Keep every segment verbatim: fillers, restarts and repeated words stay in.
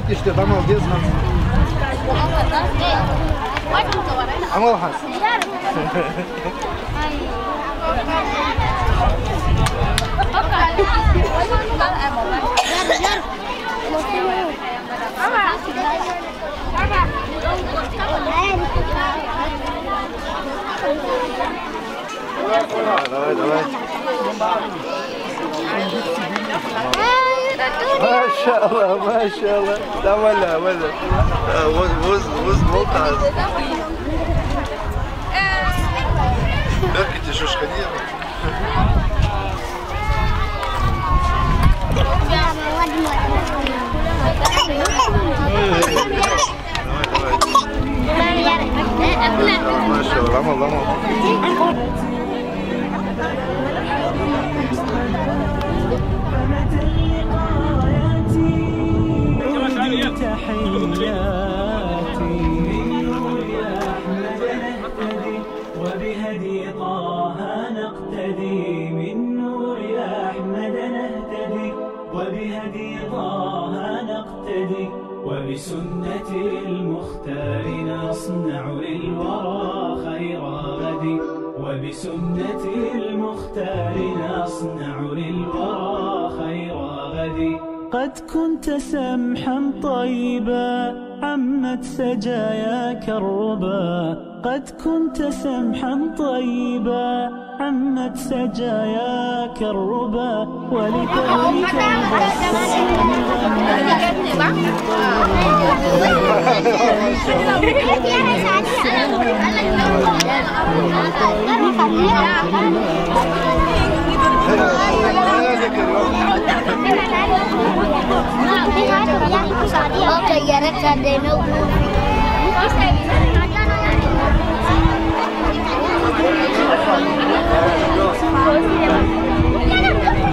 Иште, тамам, без нас. Амал хас. Давай, давай. Машалла, машалла. Давай, давай. Воз, воз, воз, воз. Бәлки де шошқа не? وبهدي طه نقتدي، من نور أحمد نهتدي، وبهدي طه نقتدي، وبسنة المختار نصنع للورى خير غد، وبسنة المختار نصنع للورى خير غد. قد كنت سمحا طيبا، عمت سجاياك الربا. قد كنت سمحا طيبا، عمت سجاياك الربا، ولتهلك البسام غمت.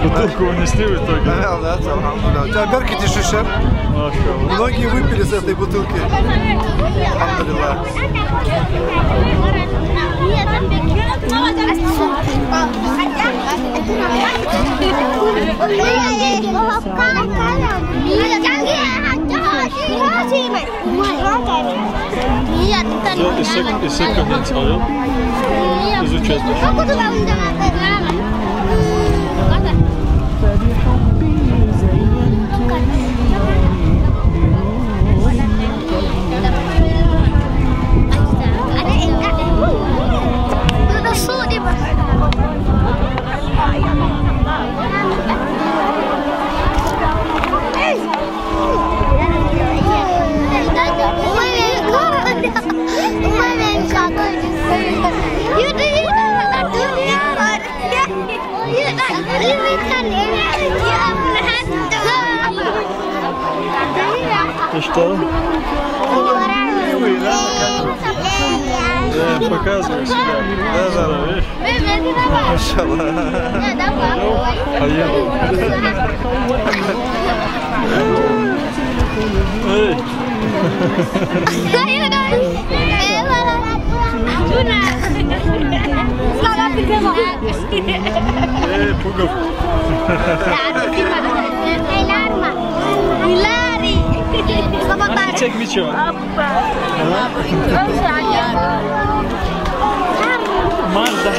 Бутылку унесли в итоге? Да, да, алхамдулилля. У тебя беркети шишер. Машалла. Многие выпили с этой бутылки. Алхамдулилля. Все, эсек, эсек конвенция, изучать. И что? Да, показывай сюда. Да, да. Сюда, видишь? Машалла. А я? Эй. Эй, Пугов. Чек мечом. Марда.